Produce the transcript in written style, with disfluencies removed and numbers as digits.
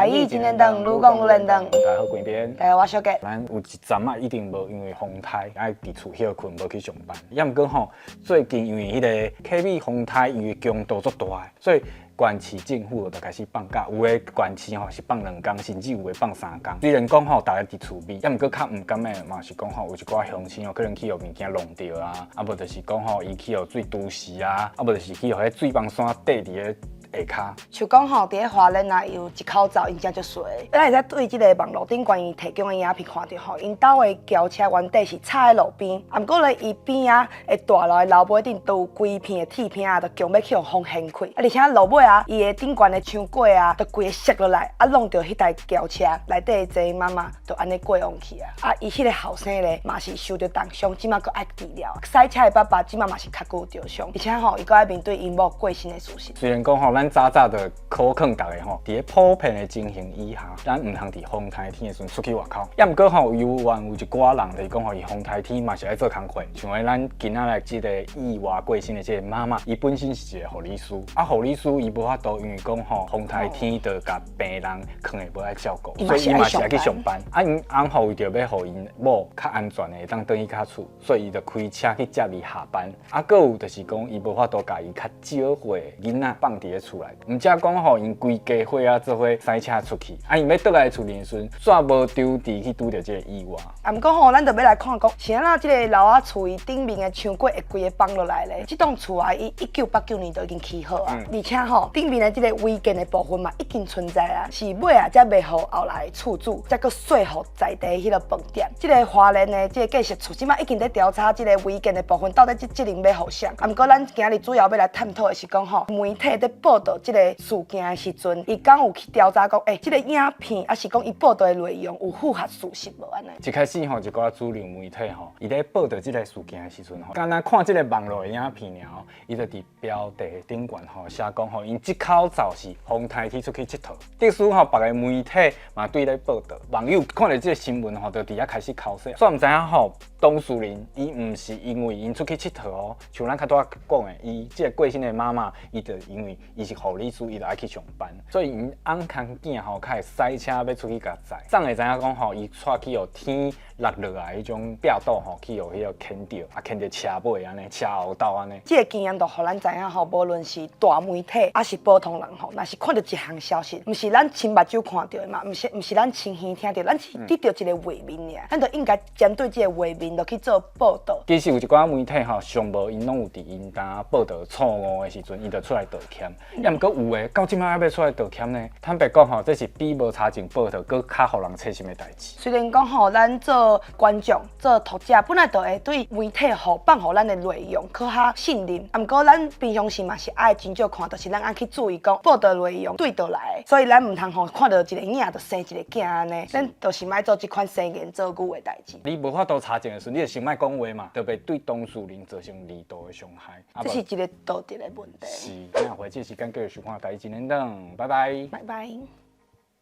台語真連登，愈講愈連登。大家好，關邊。大家好，我小杰。咱有一陣啊，一定無因為風颱愛佇厝歇睏，無去上班。抑毋過吼，最近因為彼個 K B 風颱，因為強度足大，所以縣市政府就開始放假，有的縣市吼是放2工，甚至有的放3工。雖然講吼，逐家佇厝邊，抑毋過較毋甘的嘛是講吼，有一寡鄉親吼，可能去予物件弄著啊，啊無就是講吼，伊去予水潴死啊，啊無就是去予彼水枋山綴佇咧下跤。像講吼，佇咧花蓮啊，有一口灶，𪜶真足衰。咱會使對這個網路頂懸伊提供的影片看著吼，𪜶兜的轎車原底是插佇路邊，啊，毋過咧，伊邊仔的大樓的樓尾頂都有規片的鐵片啊，都強欲去予風掀開。啊，而且落尾啊，伊的頂懸的牆過啊，都規个摔落來，啊，弄著彼台轎車內底的這個媽媽就按呢過往去啊。啊，伊彼個後生咧嘛是受著重傷，這馬閣愛治療。駛車的爸爸這馬嘛是跤骨有著傷，而且吼，伊閣愛面對𪜶某過身的事實。雖然講吼，咱早早就考勸逐家吼，佇咧普遍的情形以下，咱毋通佇風颱天的時陣出去外口。抑毋過吼，猶原有一寡人就是講吼，伊風颱天嘛是愛做工課。像咧咱今仔來這個意外過身的這個媽媽，伊本身是一個護理師，啊護理師伊無法度，因為講吼風颱天就共病人囥的無愛照顧，所以伊嘛是愛去上班。啊，𪜶翁吼為著欲予𪜶某較安全的會當轉去較厝，所以伊就開車去接伊下班。啊，閣有就是講，伊無法度共伊較少歲的囡仔放佇咧厝內，毋才講吼，𪜶規家伙仔做伙駛車出去，啊，𪜶欲轉來厝裡的時陣，煞無拄佇去拄著這個意外。啊，毋過吼，咱就欲來看講，是按怎這個樓仔厝伊頂面的牆過會規个崩落來咧？這棟厝啊，伊1989年就已經起好啊，而且吼，頂面的這個違建的部分嘛已經存在啊，是尾啊才賣予後來的厝主，才閣說服在地彼個飯店。這個花蓮的這個建設處，這馬已經佇調查這個違建的部分到底這責任欲予誰。啊，毋過咱今日主要欲來探討的是講吼，媒體佇報導這個事件的時陣，伊敢有去調查講，欸，這個影片抑是講伊報導的內容有符合事實無按呢？一開始吼，一寡主流媒體吼，伊咧報導這個事件的時陣吼，敢若看這個網路的影片爾吼，伊就佇標題頂懸吼寫講吼，𪜶這口灶是風颱天出去𨑨迌。這時吼，別个媒體嘛對咧報導，網友看著這個新聞吼，就佇遐開始剾洗。煞毋知影吼，當事人伊毋是因為𪜶出去𨑨迌哦，像咱較拄仔講的，伊這個過身的媽媽，伊就因為伊是護理師，伊就愛去上班，所以𪜶翁牽囝吼，較會駛車欲出去共載。怎會知影講吼，伊煞去予天落落來彼種壁堵吼，去予彼個牽著，啊牽著車尾按呢，車後斗按呢。這個經驗就予咱知影吼，無論是大媒體抑是普通人吼，若是看著一項消息，毋是咱親目睭看著的嘛，毋是咱親耳聽著，咱是得著一個畫面爾，咱就應該針對這個畫面落去做報導。其實有一寡媒體吼，上無𪜶攏有佇𪜶當報導錯誤的時陣，伊就出來道歉。抑毋過有的到這馬猶欲出來道歉呢？坦白講吼，這是比無查證報導閣較予人切心的代誌。雖然講吼，咱做觀眾、做讀者，本來就會對媒體予放予咱的內容較較信任，啊，毋過咱平常時嘛是愛真少看，就是咱愛去注意講報導內容佗佗來的，所以咱毋通吼看著一个影就生一个囝按呢，咱就是莫做這款生言做語的代誌。你無法度查證的時陣，你就先莫講話嘛，就袂對當事人造成二度的傷害。這是一個道德的問題。是，那回這時間繼續收看《台語真連登》，拜拜。拜拜。